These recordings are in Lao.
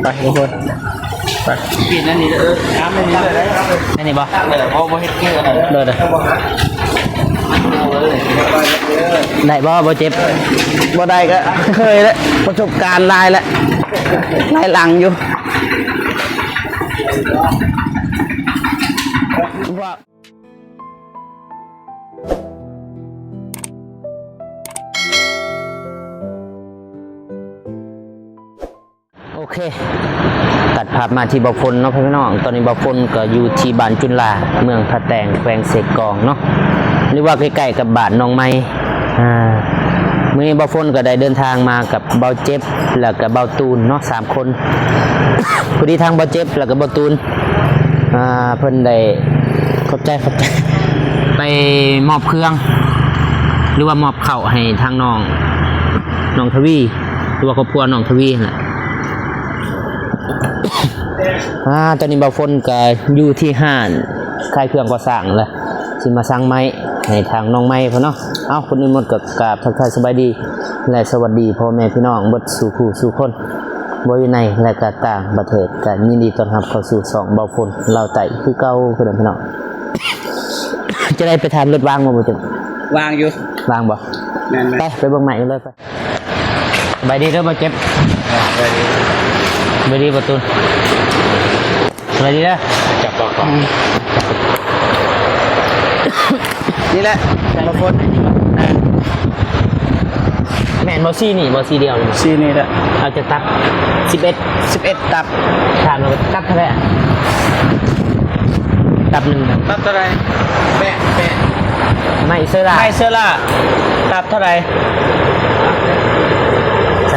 ໄປທຸກຄົນ ໄປ ປີນອັນນີ້ເດີ ເອີ ນ້ຳອັນນີ້ເດີ ອັນນີ້ບໍ່ ເອີ ບໍ່ ບໍ່ເຮັດຄືອັນນັ້ນ ໂດຍ ໂດຍ ໄດ້ບໍ່ ບໍ່ເຈັບ ບໍ່ໄດ້ກໍເຄີຍແລ້ວ ປະສົບການຫຼາຍແລ້ວ ຫຼາຍຫຼັງຢູ່. ໂອເຄ ຕັດພາບມາທີ່ບ່າວຝົນເນາະ ພີ່ນ້ອງ. ຕອນນີ້ບ່າວຝົນກໍຢູ່ທີ່ບ້ານຈຸນລາ ເມືອງພະແຕງ ແຂວງເຊກອງເນາະ ຫຼືວ່າໃກ້ໆກັບບ້ານໜອງໄມ້. ອ່າ ມື້ນີ້ບ່າວຝົນກໍໄດ້ເດີນທາງມາກັບບ່າວເຈັບ ແລ້ວກໍບ່າວຕູນເນາະ ສາມຄົນ. ພໍດີທາງບ່າວເຈັບ ແລ້ວກໍບ່າວຕູນ ອ່າ ເພິ່ນໄດ້ ຂອບໃຈ ຂອບໃຈ ໄປມອບເຄື່ອງ ຫຼືວ່າມອບເຂົ້າໃຫ້ທາງນ້ອງ ນ້ອງທະວີ ຫຼືວ່າຄອບຄົວນ້ອງທະວີຫັ້ນແຫຼະ. ອ່າ ຕອນນີ້ບ່າວຝົນກໍຢູ່ທີ່ຮ້ານຂາຍເຄື່ອງກໍ່ສ້າງແຫຼະ ຊິມາສັ່ງໄມ້ໃຫ້ທາງນ້ອງໄມ້ເພິ່ນເນາະ. ເອົາ ກ່ອນອື່ນໝົດກໍກາບທັກທາຍສະບາຍດີ ແລະ ສະຫວັດດີພໍ່ແມ່ພີ່ນ້ອງເບິດສູ່ຜູ້ສູ່ຄົນ ບໍ່ຢູ່ໃນ ແລະ ກໍຕ່າງປະເທດ ກໍຍິນດີຕ້ອນຮັບເຂົ້າສູ່ຊ່ອງບ່າວຝົນລາວໃຕ້ຄືເກົ່າ ພີ່ນ້ອງ. ຈະໄດ້ໄປຖາມລົດວ່າງບໍ່ ບໍ່ເຈັບ? ວ່າງຢູ່. ວ່າງບໍ່? ແມ່ນໆ. ໄປ ໄປເບິ່ງໃໝ່ກັນເລີຍ ໄປ. ສະບາຍດີເດີບ່າວເຈັບ. ອ່າ ສະບາຍດີ ສະບາຍດີບ່າວຕູນ ສະບາຍດີເດີ. ຈັບປອກກ່ອນ ອືມ ນີ້ແຫຼະ ບ່າວຝົນ ແມ່ນ ແມ່ນບໍ່? ສີນີ້ບໍ່? ສີດຽວນີ້ບໍ່? ສີນີ້ແຫຼະ. ເອົາຈັກຕັບ? ສິບເອັດ ສິບເອັດຕັບ. ຖາມແລ້ວ ຕັບເທົ່າໃດ? ຕັບໜຶ່ງ ຕັບເທົ່າໃດ? ແປະ ແປະ ໄມ້ເຊີລາ ໄມ້ເຊີລາ ຕັບເທົ່າໃດ?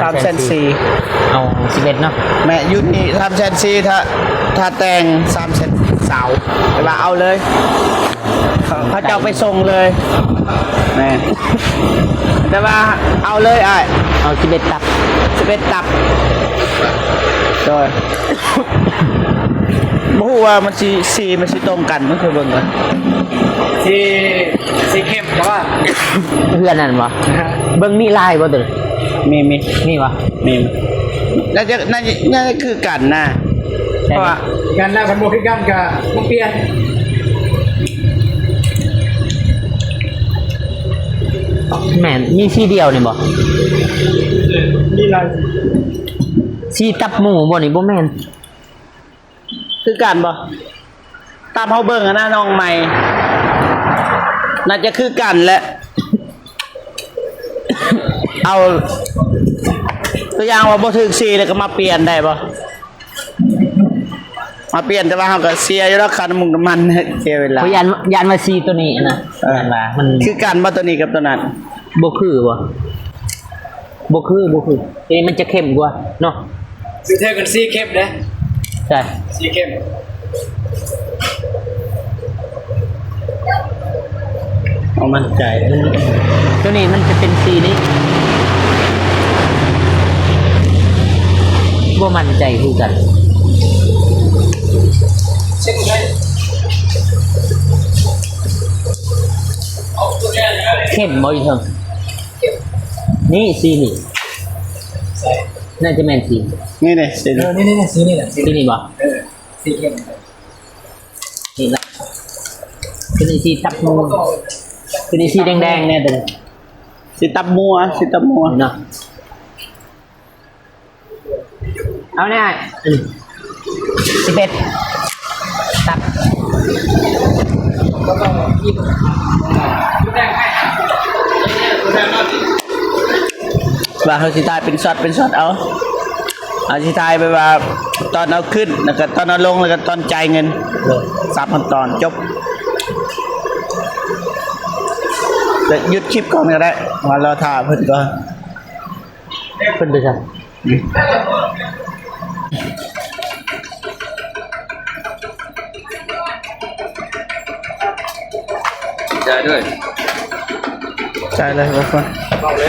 ສາມແສນສີ່ ສາມແສນສີ່. ເອົາສິບເອັດເນາະ. ແມ່ນ ຢູ່ນີ້ສາມແສນສີ່ ຖ້າ ຖ້າແຕ່ງສາມແສນຊາວ ແຕ່ວ່າເອົາເລີຍ ເຂົາເຈົ້າໄປສົ່ງເລີຍ. ແມ່ນ ແຕ່ວ່າເອົາເລີຍອ້າຍ. ເອົາສິບເອັດຕັບ ສິບເອັດຕັບ. ໂດຍ ບໍ່ຮູ້ວ່າມັນຊິ ສີມັນຊິຕົງກັນ ເບິ່ງເທີ ເບິ່ງກ່ອນ. ສີ ສີເຂັ້ມ ແຕ່ວ່າ ເຮືອນນັ້ນບໍ່? ເບິ່ງມີລາຍບໍ່ຕົວນີ້? ມີ ມີ ມີບໍ່? ມີ ໜ້າຈະ ໜ້າຈະ ໜ້າຈະຄືກັນນະ ເພາະວ່າ ກັນແລ້ວ ຄັນບໍ່ຄືກັນກໍມາປ່ຽນ. ແມ່ນ ມີສີດຽວນີ້ບໍ່? ມີຫຼາຍສີ. ສີຕັບໝູບໍ່ນີ້? ບໍ່ແມ່ນ ຄືກັນບໍ່? ຕາມເຮົາເບິ່ງຫັ້ນນະ ນ້ອງໃໝ່ ໜ້າຈະຄືກັນແຫຼະ. ເອົາ ຕົວຢ່າງວ່າບໍ່ຖືກສີແລ້ວກໍມາປ່ຽນໄດ້ບໍ່? ມາປ່ຽນ ແຕ່ວ່າເຮົາກໍເສຍຢູ່ດອກ ຄ່ານ້ຳມັນ ນ້ຳມັນ ເສຍເວລາ. ຂ້ອຍຢ້ານ ຢ້ານວ່າສີຕົວນີ້ນະ ເອີ ຢ້ານວ່າມັນ ຄືກັນບໍ່ຕົວນີ້ກັບຕົວນັ້ນ? ບໍ່ຄືບໍ່? ບໍ່ຄື ບໍ່ຄື ເອີ ມັນຈະເຂັ້ມກວ່າເນາະ. ຊິແທ້ກໍສີເຂັ້ມເດ້. ໃຊ່ ສີເຂັ້ມ ບໍ່ໝັ້ນໃຈ. ຕົວນີ້ມັນຈະເປັນສີນີ້ ບໍ່ໝັ້ນໃຈຄືກັນ. ເຂັ້ມບໍ່ຢູ່ເທິງ? ນີ້ ສີນີ້ ໃຊ່ ໜ້າຈະແມ່ນສີນີ້. ນີ້ໆ ສີນີ້ ເອີ ນີ້ໆ ສີນີ້ແຫຼະ ສີນີ້ບໍ່? ເອີ ສີເຂັ້ມ ນີ້ລະ ຕົວນີ້ສີຕັບໝູ ຕົວນີ້ສີແດງໆ ແນ່ ຕົວນີ້ສີຕັບໝູ ສີຕັບໝູ ນີ້ເນາະ. ເອົາແນ່ ອັນນີ້ ສິບເອັດ ຕັບ ວ່າເຮົາຊິຖ່າຍເປັນຊັອດ ເປັນຊັອດເອົາ ເຮົາຊິຖ່າຍແບບວ່າຕອນເອົາຂຶ້ນ ແລ້ວກໍຕອນເອົາລົງ ແລ້ວກໍຕອນຈ່າຍເງິນ ສາມຂັ້ນຕອນ ຈົບ. ແລ້ວຢຸດຄລິບກ່ອນກໍໄດ້ ວ່າລໍຖ້າເພິ່ນກ່ອນ. ເພິ່ນໄປໃສ? ຈ່າຍດ້ວຍ ຈ່າຍເລີຍ ເທົ່າໃດ?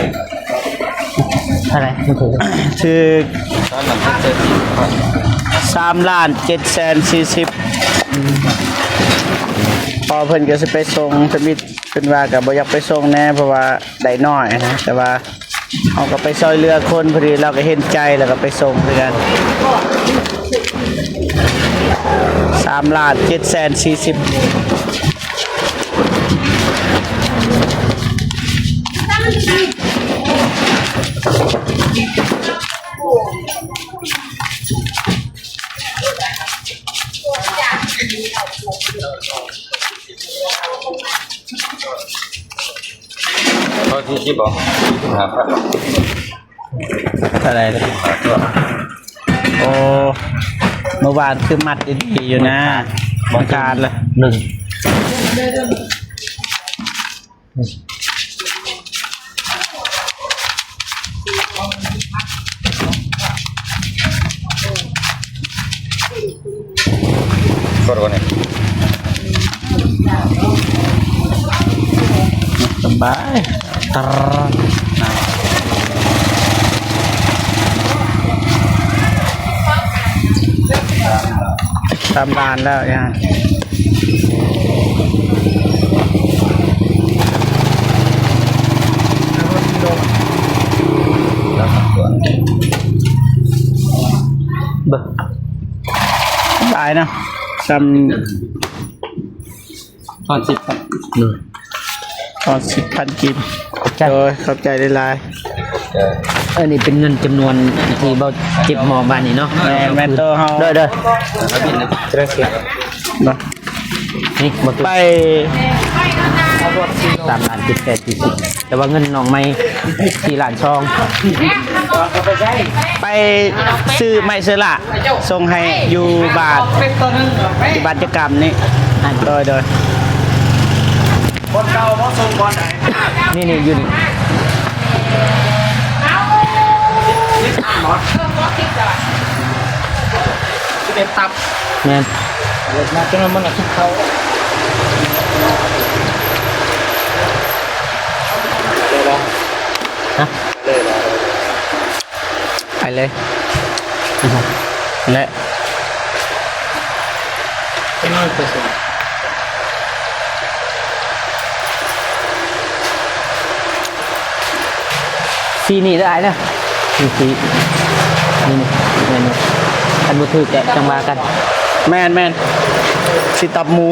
ຖືກ ສາມລ້ານເຈັດແສນສີ່ສິບ. ພໍເພິ່ນກໍຊິໄປສົ່ງທຳອິດ ເພິ່ນວ່າກໍບໍ່ຢາກໄປສົ່ງແດ່ ເພາະວ່າໄດ້ໜ້ອຍນະ ແຕ່ວ່າ ເຮົາກໍໄປຊ່ອຍເຫຼືອຄົນ ພໍດີລາວກໍເຫັນໃຈ ແລ້ວກໍໄປສົ່ງຄືກັນ. ສາມລ້ານເຈັດແສນສີ່ສິບ ເທົ່າໃດ? ໂອ້ ມື້ວານຄືມັດດີໆຢູ່ນະ ມັນຂາດລະ ໜຶ່ງ ກົດບໍ່ນີ້? ສະບາຍ ຕຣ ຕາມບ້ານແລ້ວ ເບິ່ງ ຫຼາຍເນາະ ຊ່ຳ ທອນສິບພັນ ໂດຍ ທອນສິບພັນກີບ ຂອບໃຈ ໂດຍ ຂອບໃຈຫຼາຍໆ ເອີ ອັນນີ້ເປັນເງິນຈຳນວນທີ່ເບົາເຈັບມອບມານີ້ເນາະ ແມ່ນໆ ໂຕເຮົາ ໂດຍໆ ເນາະ ນີ້ບໍ່ ໄປ ສາມລ້ານເຈັດແສນສີ່ສິບ ແຕ່ວ່າເງິນນ້ອງໃໝ່ສີ່ລ້ານສອງ ໄປຊື້ໄມ້ເຊີລາ ສົ່ງໃຫ້ຢູ່ບ້ານ ຢູ່ບ້ານຈະກຳນີ້ ໂດຍ ໂດຍ ບ່ອນເກົ່າບໍ່ ສົ່ງບ່ອນໃດ? ນີ້ໆ ຢູ່ນີ້ ສິບເອັດຕັບ ແມ່ນ ມາຈົນມັນອາທິດເຂົ້າ ຮະ? ໄປເລີຍ ແລະ ສີນີ້ເດີອ້າຍເດີ ນີ້ສີ ນີ້ ນີ້ ແມ່ນຢູ່ ຄັນບໍ່ຖືກກະຈັ່ງວ່າກັນ ແມ່ນໆ ສີຕັບໝູ.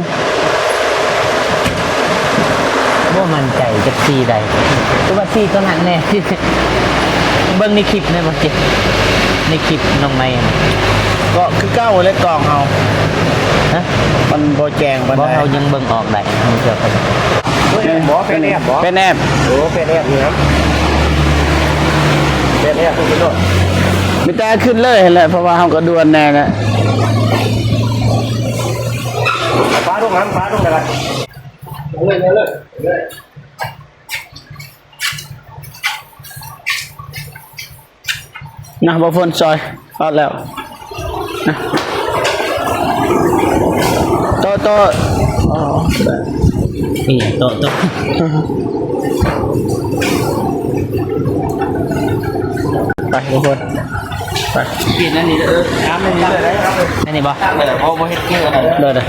ບໍ່ໝັ້ນໃຈຈັກສີໃດ ແຕ່ວ່າສີຕົວນັ້ນແນ່ ເບິ່ງໃນຄລິບແນ່ບໍ່ເຈັບ ໃນຄລິບນ້ອງໃໝ່ ກໍຄືເກົ່າແຫຼະ ກ້ອງເຮົາ ຮະ? ມັນບໍ່ແຈ້ງປານໃດ ບໍ່ ເຮົາຍັງເບິ່ງອອກໄດ້ ເຮົາເຊື່ອກັນ ເປັນແອບບໍ່? ເປັນແອບບໍ່? ເປັນແອບ ໂອ້ ເປັນແອບຢູ່ນະ ເປັນແອບ ມີແຕ່ຂຶ້ນເລີຍຫັ້ນແຫຼະ ເພາະວ່າເຮົາກໍດ່ວນແນ່ນະ ຟ້າລົງຫັ້ນ ຟ້າລົງແລ້ວ ເລີຍ ເລີຍ ເລີຍ ນະ ບໍ່ຝົນຊອຍ ຮອດແລ້ວ ນະ ໂຕະ ໂຕະ ອໍ ນີ້ ໂຕະ ໂຕະ ໄປ ບໍ່ຝົນ ໄປ ປີນອັນນີ້ເດີ ເອີ ນ້ຳອັນນີ້ເດີ ອັນນີ້ບໍ່? ເອີ ບໍ່ ບໍ່ເຮັດຄືອັນນັ້ນ ໂດຍ ໂດຍ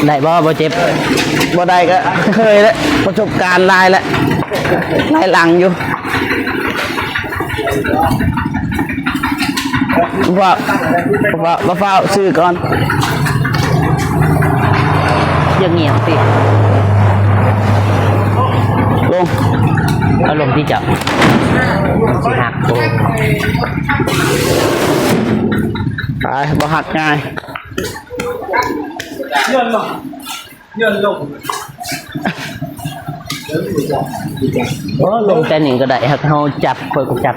ໄດ້ບໍ່? ບໍ່ເຈັບ ບໍ່ໄດ້ກໍເຄີຍແລ້ວ ປະສົບການຫຼາຍແລ້ວ ຫຼາຍຫຼັງຢູ່ ບໍ່ ບໍ່ ບໍ່ຟ້າວ ຊື້ກ່ອນ ຢ່າງງຽບຕິ ລົງ ເອົາລົງທີ່ເຈົ້າ ມັນຊິຫັກ ໂອ້ ຕາຍ ບໍ່ຫັກງ່າຍ ໂອ້ ລົງແຕ່ນີ້ກໍໄດ້ ຫາກເຮົາຈັບ ຂ້ອຍກໍຈັບ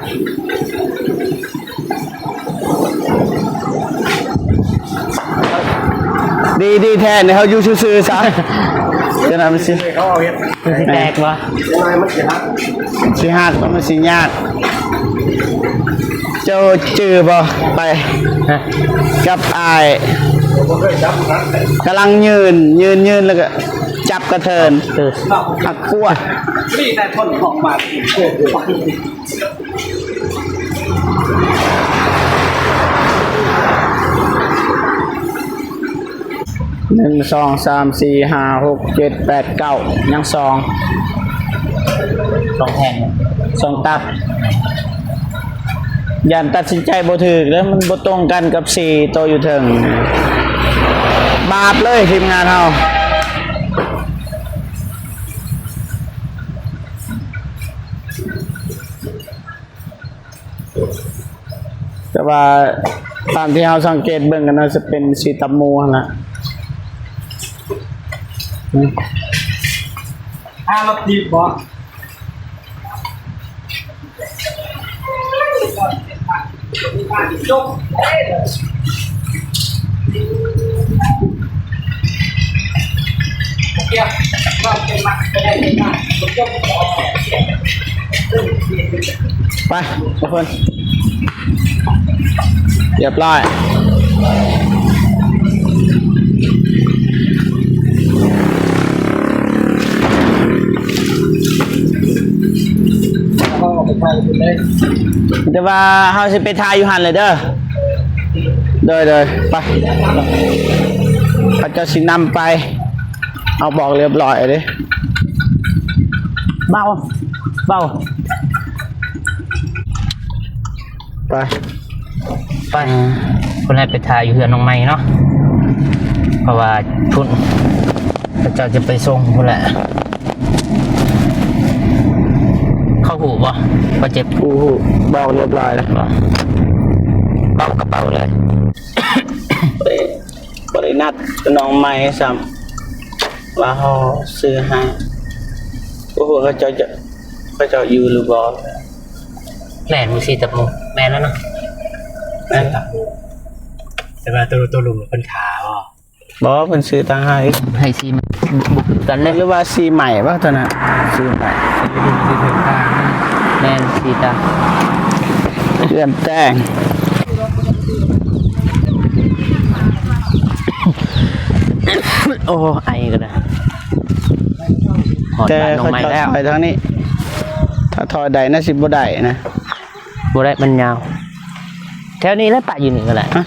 ດີ ດີແທ້ນີ້ ເຮົາຢູ່ຊື່ໆຊະ ຈະນັ້ນມັນຊິ ມັນຊິແຕກບໍ່? ຊິຫັກ ມັນຊິຍາກ ເຈົ້າຈື່ບໍ່? ໄປ ຮະ? ກັບອ້າຍ ກຳລັງຍື່ນ ຍື່ນ ຍື່ນ ແລ້ວກໍຈັບກະເທີນ ເອີ ຫັກກວດ ນີ້ແຕ່ຄົນຂອງບ້ານ ໜຶ່ງ ສອງ ສາມ ສີ່ ຫ້າ ຫົກ ເຈັດ ແປດ ເກົ້າ ຍັງສອງ ສອງແທ່ງ ສອງຕັບ ຢ້ານຕັດສິນໃຈບໍ່ຖືກ ແລ້ວມັນບໍ່ຕົງກັນກັບສີ່ໂຕຢູ່ເທິງ. ບາບເລີຍທີມງານເຮົາ. ແຕ່ວ່າຕາມທີ່ເຮົາສັງເກດເບິ່ງກັນ ໜ້າຈະເປັນສີຕຳໝູຫັ້ນລະ. ອືມ ຫ້າລອບຕີບບໍ່? ໄປທຸກຄົນ ຮຽບຮ້ອຍ. ແຕ່ວ່າເຮົາຊິໄປຖ່າຍຢູ່ຫັ້ນເລີຍເດີ. ໂດຍ ໂດຍ ໄປ ເຂົາເຈົ້າຊິນຳໄປ. ເຮົາບອກຮຽບຮ້ອຍເດ້. ເບົາ ເບົາ ໄປ ໄປ ອືມ ເພິ່ນໃຫ້ໄປຖ້າຢູ່ເຮືອນນ້ອງໃໝ່ເນາະ ເພາະວ່າພຸ້ນເຂົາເຈົ້າຈະໄປສົ່ງພຸ້ນແຫຼະ. ເຂົາຮູ້ບໍ່ວ່າເຈັບ? ຮູ້ ຮູ້ ບອກຮຽບຮ້ອຍແລ້ວ ບອກ ບອກກະເປົາເລີຍ. ບໍ່ໄດ້ ບໍ່ໄດ້ນັດນ້ອງໃໝ່ຊ້ຳ ວ່າເຮົາຊື້ໃຫ້ ບໍ່ຮູ້ເຂົາເຈົ້າຈະ ເຂົາເຈົ້າຢູ່ຫຼືບໍ່. ແມ່ນ ມື້ສີ່ຕະໂມງ ແມ່ນແລ້ວເນາະ ແມ່ນ ສີ່ຕະໂມງ. ແຕ່ວ່າໂຕ ໂຕລຸ່ມເພິ່ນຖ້າບໍ່? ບໍ່ ເພິ່ນຊື້ຕ່າງຫາກອີກ ໃຫ້ສີ ບໍ່ຄືກັນເດ້ ຫຼືວ່າສີໃໝ່ບໍ່ ຕອນນັ້ນ ສີໃໝ່ ແມ່ນສີຕ່າງ ເລື່ອນແຕ່ງ. ໂອ້ ໄອກໍໄດ້. ຮອດ ແຕ່ ບ້ານນ້ອງໃໝ່ແລ້ວ ໄປທາງນີ້ ຖ້າຖອຍໄດ້ນະ ຊິບໍ່ໄດ້ນະ. ບໍ່ໄດ້ ມັນຍາວ ແຖວນີ້ແຫຼະ ປະຢູ່ນີ້ກໍໄດ້. ຮະ?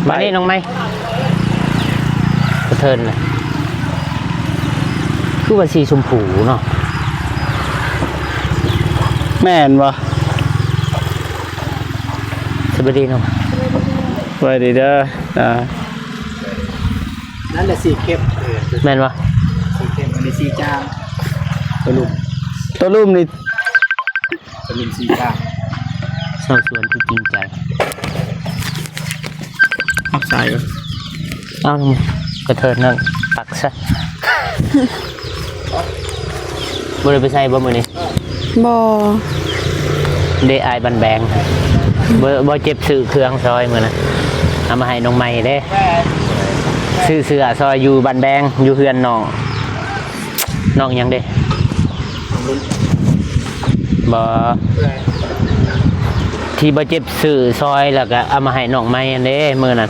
ມານີ້ນ້ອງໃໝ່ ກະເທີນນະ ຄືວ່າສີຊົມພູເນາະ. ແມ່ນບໍ່? ສະບາຍດີເນາະ ສະບາຍດີເດີ. ອ່າ ນັ້ນແຫຼະສີເຂັ້ມ. ເອີ ແມ່ນບໍ່? ສີເຂັ້ມ ອັນນີ້ສີຈາງ. ໂຕລຸ່ມ ໂຕລຸ່ມນີ້ ໂຕລຸ່ມສີຈາງ. ຊາວສວນທີ່ຈິງໃຈ ຮັກສາຍ. ເອົ້າ ກະເທີນນັ້ນ ປັກຊະ. ບໍ່ໄດ້ໄປໃສບໍ່ມື້ນີ້? ບໍ່ ເດ ອ້າຍບ້ານແບງ ບໍ່ ບໍ່ເຈັບຊື້ເຄື່ອງຊອຍມື້ນັ້ນ ເອົາມາໃຫ້ນ້ອງໃໝ່ເດ້ ຊື້ເສື້ອຊອຍຢູ່ບ້ານແບງ ຢູ່ເຮືອນນ້ອງ ນ້ອງຫຍັງເດ້? ບໍ່ ທີ່ບໍ່ເຈັບຊື້ຊອຍ ແລ້ວກະເອົາມາໃຫ້ນ້ອງໃໝ່ຫັ້ນເດ້ ມື້ນັ້ນ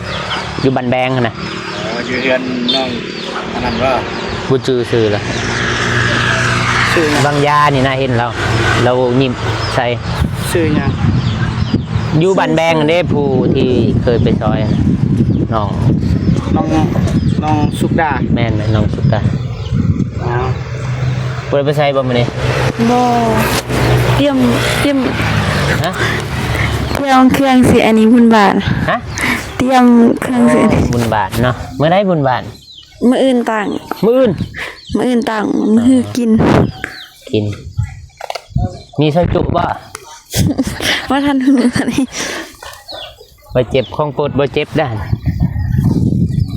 ຢູ່ບ້ານແບງຫັ້ນນະ. ອໍ ຢູ່ເຮືອນນ້ອງອັນນັ້ນບໍ່? ບໍ່ຈື່ຊື່ລະ ຊື່ຫຍັງ? ບາງຢານີ້ນະ ເຫັນລາວ ລາວຍິ້ມໃສ່. ຊື່ຫຍັງ? ຢູ່ບ້ານແບງຫັ້ນເດ້ ຜູ້ທີ່ເຄີຍໄປຊ່ອຍ ນ້ອງ ນ້ອງ ນ້ອງສຸກດາ. ແມ່ນໆ ນ້ອງສຸກດາ. ອ້າວ ບໍ່ໄດ້ໄປໃສບໍ່ມື້ນີ້? ບໍ່ ຕຽມ ຕຽມ ຮະ? ຕຽມເຄື່ອງຊິ ອັນນີ້ບຸນບາດ. ຮະ? ຕຽມເຄື່ອງຊິ ອໍ ບຸນບາດເນາະ. ມື້ໃດບຸນບາດ? ມື້ອື່ນຕັ້ງ. ມື້ອື່ນ? ມື້ອື່ນຕັ້ງ ມື້ຮືກິນ. ກິນ ມີຊອຍຈຸບໍ່? ບໍ່ທັນຮູ້ອັນນີ້. ບໍ່ເຈັບ ຂອງໂປດບໍ່ເຈັບດານ.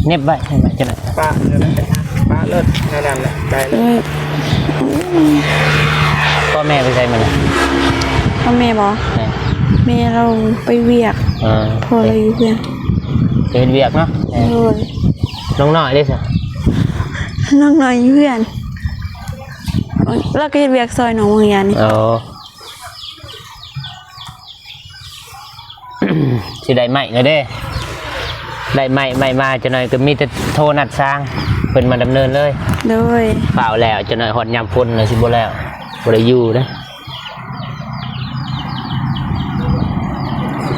ເນັບໄວ້ ເນັບໄວ້ຈັກໜ້ອຍ ປະເລີຍ ປະເລີຍ ນັ້ນແຫຼະ ໄດ້ເລີຍ. ໂອ້ຍ ພໍ່ແມ່ໄປໃສມື້ນີ້? ພໍ່ແມ່ບໍ່? ແມ່ ແມ່ລາວໄປວຽກ. ເອີ ພໍ່ລາວຢູ່ເຮືອນ ໄປເຮັດວຽກເນາະ. ໂດຍ. ນ້ອງນ້ອຍເດ້ຊະ? ນ້ອງນ້ອຍຢູ່ເຮືອນ ລາວກໍເຮັດວຽກຊ່ອຍນ້ອງວາງຢານີ້. ໂອ້ ຊິໄດ້ໄມ້ແລ້ວເດ້ ໄດ້ໄມ້ ໄມ້ມາຈັກໜ້ອຍກໍມີແຕ່ໂທນັດຊ່າງເພິ່ນມາດຳເນີນເລີຍ. ໂດຍ. ຟ້າວແລ້ວ ຈັກໜ້ອຍຮອດຍາມຝົນແລ້ວຊິບໍ່ແລ້ວ ບໍ່ໄດ້ຢູ່ເດ້.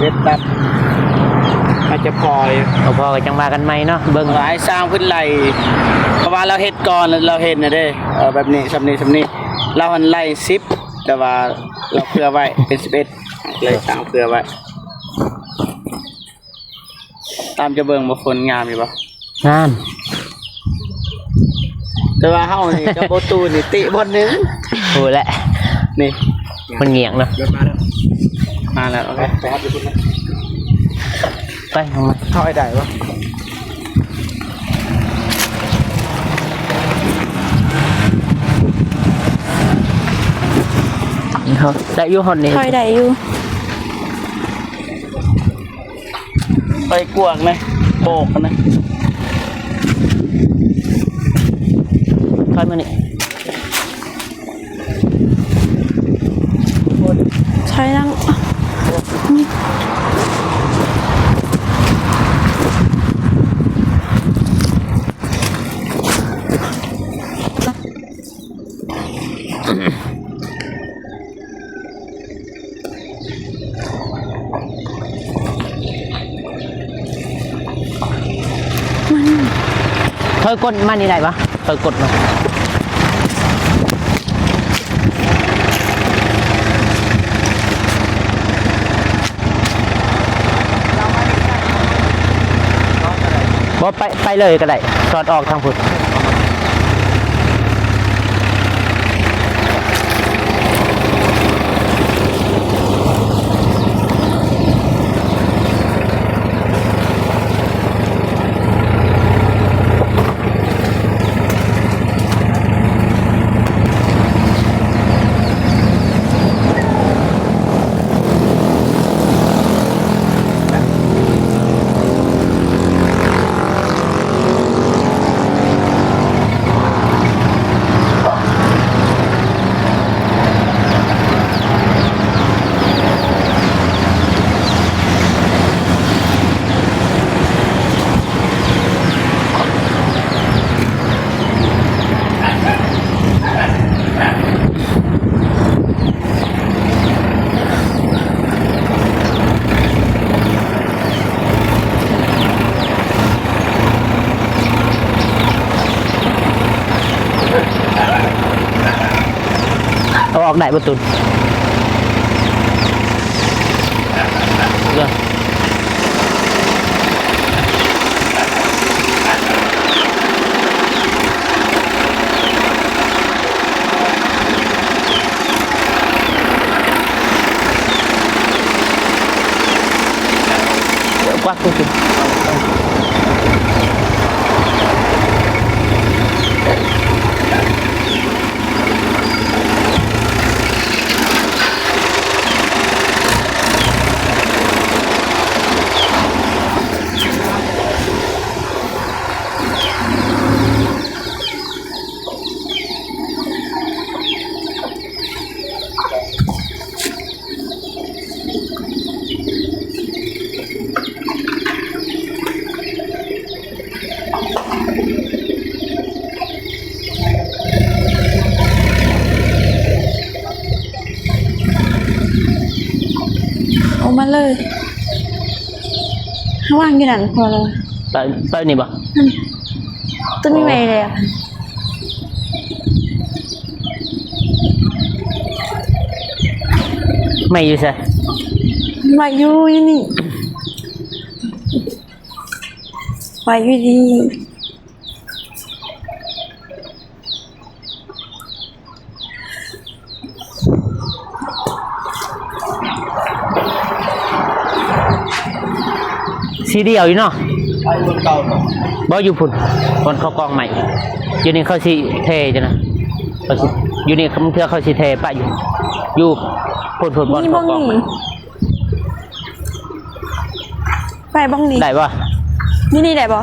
ສິບເອັດຕັນ ອາດຈະພໍຢູ່ ບໍ່ພໍກໍຈັ່ງວ່າກັນໃໝ່ເນາະ. ເບິ່ງ ອ້າຍຊ່າງເພິ່ນໄລ່ ເພາະວ່າລາວເຮັດກ່ອນ ລາວເຫັນນະເດ້ ເອີ ແບບນີ້ ສ່ຳນີ້ ສ່ຳນີ້ ລາວຫັ້ນໄລ່ສິບ ແຕ່ວ່າ ລາວເຜື່ອໄວ້ເປັນສິບເອັດ ເລີຍສັ່ງເຜື່ອໄວ້. ຕາມຈະເບິ່ງວ່າຝົນງາມຢູ່ບໍ່? ງາມ. ແຕ່ວ່າເຮົານີ້ກັບບໍ່ຕູນນີ້ຕິບ່ອນໜຶ່ງ. ໂຫແຫຼະ ນີ້ມັນງຽງເນາະ. ມາແລ້ວ ໂອເຄ ໄປຮັບຢູ່ພຸ້ນເນາະ. ໄປ ເຮົາມາ ຖອຍໄດ້ບໍ່? ເຮົາໄດ້ຢູ່ ຮອດນີ້ ຖອຍໄດ້ຢູ່. ໄປກວາງນະ ໂບກນະ ຖອຍມານີ້. ຖອຍຫຼັງ. ເຄີຍກົດມານີ້ໄດ້ບໍ່? ເຄີຍກົດມາ. ບໍ່ ໄປ ໄປເລີຍກໍໄດ້ ສອດອອກທາງພຸ້ນ. ເອົາອອກໄດ້ບໍ່ຕຸນ? ກວາດ ອອກມາເລີຍ ວາງຢູ່ນັ້ນພໍແລ້ວ. ໄປ ໄປນີ້ບໍ່? ອືມ ຕົວນີ້ໄວ້ແລ້ວ. ໄມ້ຢູ່ໃສ? ໄມ້ຢູ່ ຢູ່ນີ້ ໄວ້ຢູ່ນີ້. ສີດຽວຢູ່ເນາະ ໄປບ່ອນເກົ່າເນາະ. ບໍ່ ຢູ່ພຸ້ນ ບ່ອນເຂົາກອງໄມ້. ຢູ່ນີ້ເຂົາຊິເທຈັ່ງນະ ເຂົາຊິ ຢູ່ນີ້ເທື່ອເຂົາຊິເທປະຢູ່ ຢູ່ພຸ້ນ ພຸ້ນ ບ່ອນເຂົາກອງໄມ້. ໄປບ້ອງນີ້ໄດ້ບໍ່? ຢູ່ນີ້ໄດ້ບໍ່?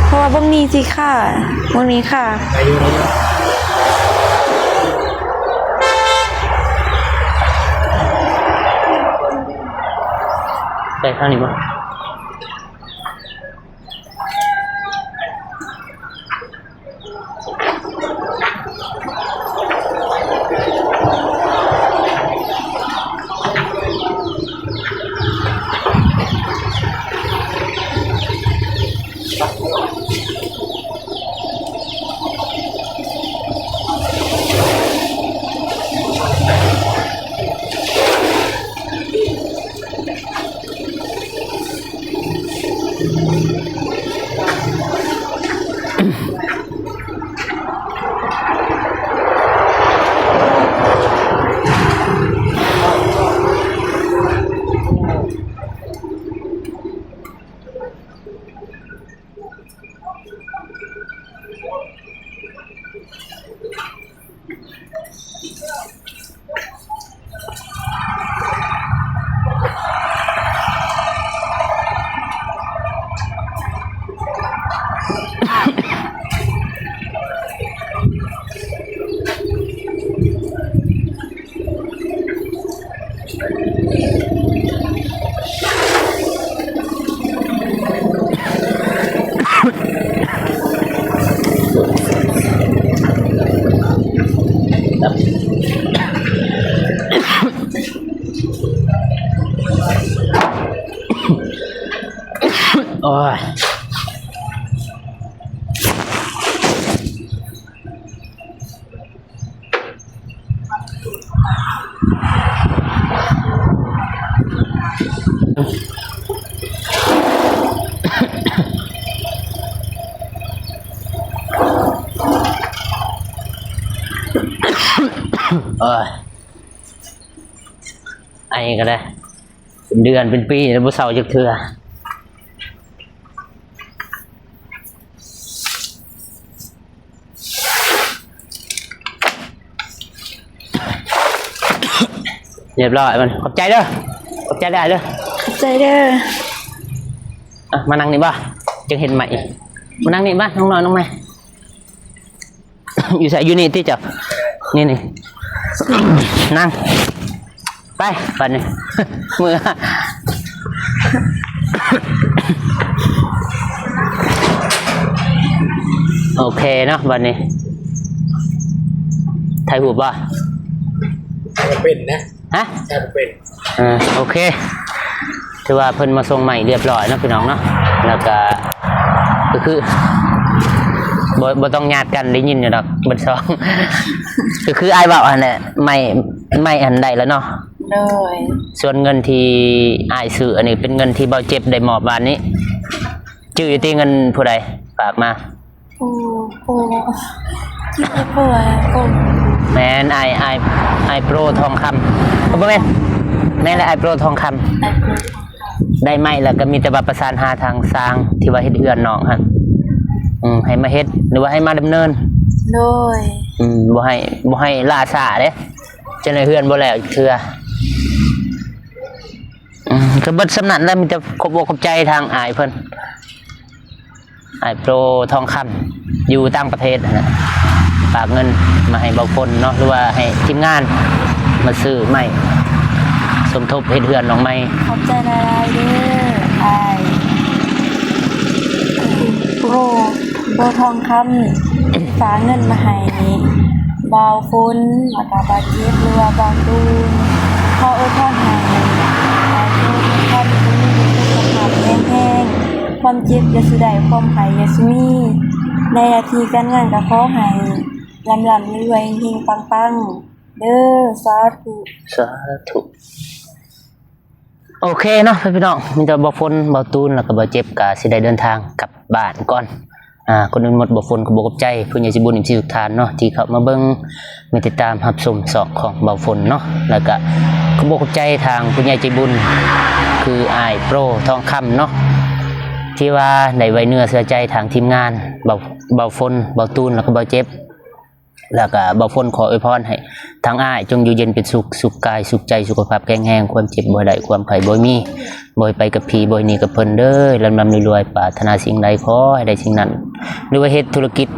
ເພາະວ່າບ້ອງນີ້ຊິຄ່າ ບ້ອງນີ້ຄ່າ. ໄດ້ຢູ່ ໄດ້ຢູ່. ໄປທາງນີ້ບໍ່? ເ ໂອ້ຍ ໂອ້ຍ ໄອກໍໄດ້ ເປັນເດືອນເປັນປີແລ້ວ ບໍ່ເຊົາຈັກເທື່ອ. ຮຽບຮ້ອຍ ມັນ ຂອບໃຈເດີ ຂອບໃຈຫຼາຍເດີ ຂອບໃຈເດີ. ອ່ະ ມານັ່ງນີ້ບໍ່ ຈຶ່ງເຫັນໃໝ່ ມານັ່ງນີ້ບໍ່ ນ້ອງນ້ອຍ ນ້ອງໃໝ່. ຢູ່ໃສ? ຢູ່ນີ້ຕິເຈົ້າ? ນີ້ ນີ້ ນັ່ງ ໄປ ບາດນີ້ ເມືອ ໂອເຄເນາະ ບາດນີ້ ຖ່າຍຮູບບໍ່? ບໍ່ເປັນນະ. ຮະ? ບໍ່ເປັນ. ເອີ ໂອເຄ ຖືວ່າເພິ່ນມາສົ່ງໃໝ່ຮຽບຮ້ອຍເນາະ ພີ່ນ້ອງເນາະ ແລ້ວກະ ກໍຄື ບໍ່ ບໍ່ຕ້ອງຍາດກັນ ໄດ້ຍິນຢູ່ດອກເບິດສອງ ກໍຄືອ້າຍເວົ້າຫັ້ນແຫຼະ ໃໝ່ ໃໝ່ຫັ້ນໄດ້ແລ້ວເນາະ. ໂດຍ. ສ່ວນເງິນທີ່ອ້າຍຊື້ອັນນີ້ ເປັນເງິນທີ່ເບົາເຈັບໄດ້ມອບວານນີ້ ຈື່ຢູ່ຕິ ເງິນຜູ້ໃດຝາກມາ? ໂອ້ ໂອ້ ທີ່ໂອ້ ໂອ້ ແມ່ນ ອ້າຍ ອ້າຍ ອ້າຍໂປຣທອງຄຳ ບໍ່ແມ່ນ ແມ່ນແຫຼະ ອ້າຍໂປຣທອງຄຳ ໄດ້ໄມ້ແລ້ວກໍມີແຕ່ວ່າປະສານຫາທາງຊ່າງທີ່ວ່າເຮັດເຮືອນນ້ອງຫັ້ນ ອືມ ໃຫ້ມາເຮັດ ຫຼືວ່າໃຫ້ມາດຳເນີນ. ໂດຍ. ອືມ ບໍ່ໃຫ້ ບໍ່ໃຫ້ລ້າຊ້າເດ້ ຈະໄດ້ເຮືອນບໍ່ແລ້ວເທື່ອ. ອືມ ກໍເບິດສ່ຳນັ້ນແຫຼະ ມີແຕ່ຂອບອົກຂອບໃຈທາງອ້າຍເພິ່ນ ອ້າຍໂປຣທອງຄຳ ຢູ່ຕ່າງປະເທດຫັ້ນນະ ຝາກເງິນມາໃຫ້ເບົາຝົນເນາະ ຫຼືວ່າໃຫ້ທີມງານມາຊື້ໄມ້ ສົມທົບເຮັດເຮືອນນ້ອງໃໝ່. ຂອບໃຈຫຼາຍໆເດີ ອ້າຍໂປຣ ໂປຣທອງຄຳ ຝາກເງິນມາໃຫ້ ບ່າວຝົນ ແລ້ວກະບ່າວເຈັບ ຫຼືວ່າບ່າວຕູນ ຂໍອວຍພອນໃຫ້ອ້າຍໂຕມີຄວາມສຸກ ສຸຂະພາບແຂງແຮງ ຄວາມເຈັບຢ່າສູ່ໄດ້ ຄວາມໄຂ້ຢ່າສູ່ມີ ໃນໜ້າທີ່ການງານກໍຂໍໃຫ້ລ່ຳໆລວຍໆ ເຮັງໆປັງໆເດີ ສາທຸ ສາທຸ. ໂອເຄເນາະ ພີ່ນ້ອງ ມີແຕ່ບ່າວຝົນ ບ່າວຕູນ ແລ້ວກໍບ່າວເຈັບ ກໍຊິໄດ້ເດີນທາງກັບບ້ານກ່ອນ. ອ່າ ກ່ອນອື່ນໝົດ ບ່າວຝົນຂອບອົກຂອບໃຈຜູ້ໃຫຍ່ໃຈບຸນ ເອັຟຊີ ທຸກທ່ານເນາະ ທີ່ເຂົ້າມາເບິ່ງ ມາຕິດຕາມຮັບຊົມຊ່ອງຂອງບ່າວຝົນເນາະ ແລ້ວກໍຂອບອົກຂອບໃຈທາງຜູ້ໃຫຍ່ໃຈບຸນ ຄືອ້າຍໂປຣທອງຄຳເນາະ ທີ່ວ່າໄດ້ໄວ້ເນື້ອເຊື່ອໃຈທາງທີມງານ ບ່າວ ບ່າວຝົນ ບ່າວຕູນ ແລ້ວກໍບ່າວເຈັບ. ແລ້ວກໍບ່າວຝົນຂໍອວຍພອນໃຫ້ທາງອ້າຍຈົ່ງຢູ່ເຢັນເປັນສຸກ ສຸກກາຍສຸກໃຈ ສຸຂະພາບແຂງແຮງ ຄວາມເຈັບບໍ່ໃຫ້ໄດ້ ຄວາມໄຂ້ບໍ່ໃຫ້ມີ ບໍ່ໃຫ້ໄປກັບຜີ ບໍ່ໃຫ້ໜີກັບເພິ່ນເດີ ລ່ຳໆລວຍໆ ປາດຖະໜາສິ່ງໃດຂໍໃຫ້ໄດ້ສິ່ງນັ້ນ ຫຼືວ່າເຮັດທຸລະກິດ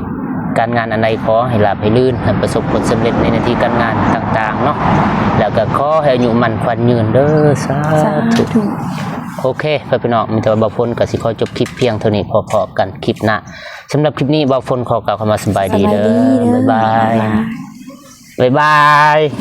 ການງານອັນໃດຂໍໃຫ້ລາບໃຫ້ລື່ນ ໃຫ້ປະສົບຜົນສຳເລັດໃນໜ້າທີ່ການງານຕ່າງໆເນາະ ແລ້ວກໍຂໍໃຫ້ອາຍຸໝັ້ນຂວັນຍືນເດີ ສາທຸ ສາທຸ. ໂອເຄ ພໍ່ແມ່ພີ່ນ້ອງ ມີແຕ່ວ່າບ່າວຝົນກໍຊິຂໍຈົບຄລິບພຽງເທົ່ານີ້ ພໍ້ກັນຄລິບໜ້າ. ສຳລັບຄລິບນີ້ ບ່າວຝົນຂໍກ່າວຄຳວ່າສະບາຍດີເດີ ສະບາຍດີເດີ ບາຍບາຍ ບາຍບາຍ.